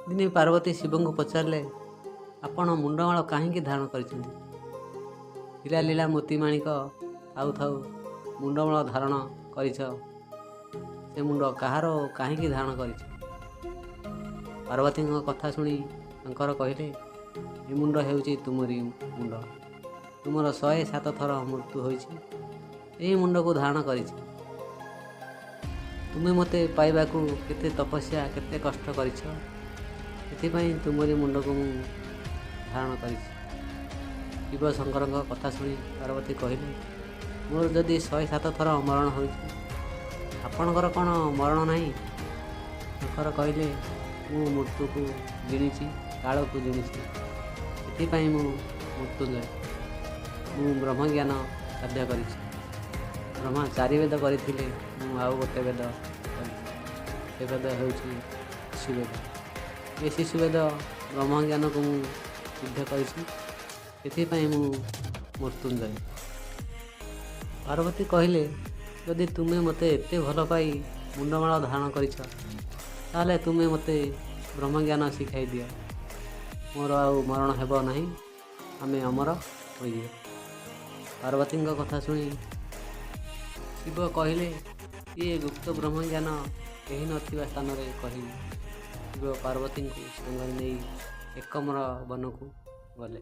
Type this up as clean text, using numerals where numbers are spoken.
ଦିନେ ପାର୍ବତୀ ଶିବଙ୍କୁ ପଚାରିଲେ, ଆପଣ ମୁଣ୍ଡମାଳ କାହିଁକି ଧାରଣ କରିଛନ୍ତି? ହୀରା ଲୀଳା ମୋତି ମାଣିକ ଥାଉ ଥାଉ ମୁଣ୍ଡମାଳ ଧାରଣ କରିଛ, ସେ ମୁଣ୍ଡ କାହାର ଓ କାହିଁକି ଧାରଣ କରିଛ? ପାର୍ବତୀଙ୍କ କଥା ଶୁଣି ଶଙ୍କର କହିଲେ, ଏ ମୁଣ୍ଡ ହେଉଛି ତୁମରି ମୁଣ୍ଡ। ତୁମର 107 ଥର ମୃତ୍ୟୁ ହୋଇଛି, ଏହି ମୁଣ୍ଡକୁ ଧାରଣ କରିଛି। ତୁମେ ମୋତେ ପାଇବାକୁ କେତେ ତପସ୍ୟା, କେତେ କଷ୍ଟ କରିଛ, ସେଥିପାଇଁ ତୁମରି ମୁଣ୍ଡକୁ ମୁଁ ଧାରଣ କରିଛି। ଶିବ ଶଙ୍କରଙ୍କ କଥା ଶୁଣି ପାର୍ବତୀ କହିଲେ, ମୋର ଯଦି 107 ଥର ମରଣ ହୋଇଛି, ଆପଣଙ୍କର କ'ଣ ମରଣ ନାହିଁ? ଶଙ୍କର କହିଲେ, ମୁଁ ମୃତ୍ୟୁକୁ ଜିଣିଛି, କାଳକୁ ଜିଣିଛି, ସେଥିପାଇଁ ମୁଁ ମୃତ୍ୟୁଞ୍ଜୟ। ମୁଁ ବ୍ରହ୍ମଜ୍ଞାନ ସାଧ୍ୟ କରିଛି। ବ୍ରହ୍ମା 4 ବେଦ କରିଥିଲେ, ମୁଁ ଆଉ ଗୋଟେ ବେଦ କରିଛି। ସେ ବେଦ ହେଉଛି ଶିଶୁବେଦ। ଏ ଶିଶୁବେଦ ବ୍ରହ୍ମଜ୍ଞାନକୁ ମୁଁ ସିଦ୍ଧ କରିଛି, ସେଥିପାଇଁ ମୁଁ ମୃତ୍ୟୁଞ୍ଜୟ। ପାର୍ବତୀ କହିଲେ, ଯଦି ତୁମେ ମୋତେ ଏତେ ଭଲ ପାଇ ମୁଣ୍ଡମାଳ ଧାରଣ କରିଛ, ତାହେଲେ ତୁମେ ମୋତେ ବ୍ରହ୍ମଜ୍ଞାନ ଶିଖାଇ ଦିଅ। ମୋର ଆଉ ମରଣ ହେବ ନାହିଁ, ଆମେ ଅମର ହୋଇଯିବା। ପାର୍ବତୀଙ୍କ କଥା ଶୁଣି ଶିବ କହିଲେ, ଇଏ ଗୁପ୍ତ ବ୍ରହ୍ମଜ୍ଞାନ କେହି ନଥିବା ସ୍ଥାନରେ କହିବି। ଶିବ ପାର୍ବତୀଙ୍କୁ ସାଙ୍ଗରେ ନେଇ ଏକାମ୍ର ବନକୁ ଗଲେ।